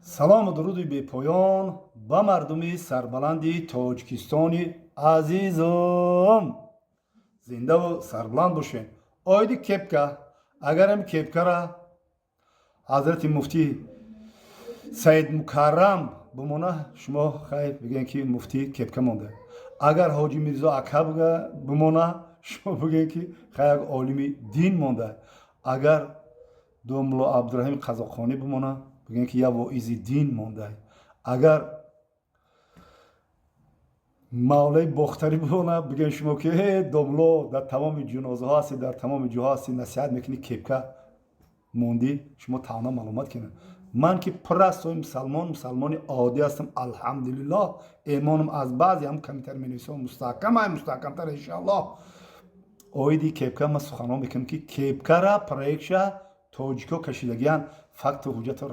Салому дуруди бепоён ба мардуми сарбаланди Тоҷикистони азизум. Зиндаву сарбаланд бошед. Оиди кепка, агарам кепкара ҳазрати муфтӣ Саид Мукаррам бимона, шумо хайр, бигӯем, ки муфтӣ кепка монда. Агар Ҳоҷи Мирзо ака бимона, шумо бигӯем, ки хай, як олими дин монда. Агар домулло Абдураҳими Қазоқхонӣ бимона, бигӯем, ки як воизи дин монда. Агар Мавлаи Бохтарӣ бимона, бигӯем шумо, ки э домулло, дар тамоми ҷунозаҳо ҳастӣ, дар тамоми ҷоҳо ҳастӣ, насиҳат мекунӣ, кепка мондӣ. Шумо тавона маълумат кунед. Ман ки простой мусалмон, мусалмони оддӣ ҳастам, алҳамдулиллоҳ, эмонам аз баъзе ҳам камтар менависам, мустаҳкам ай, мустаҳкамтар, иншоаллоҳ. Оиди кепка ман суханон мекунам, ки кепкара проектша тоҷико кашидагиян, факту ҳуҷҷатро.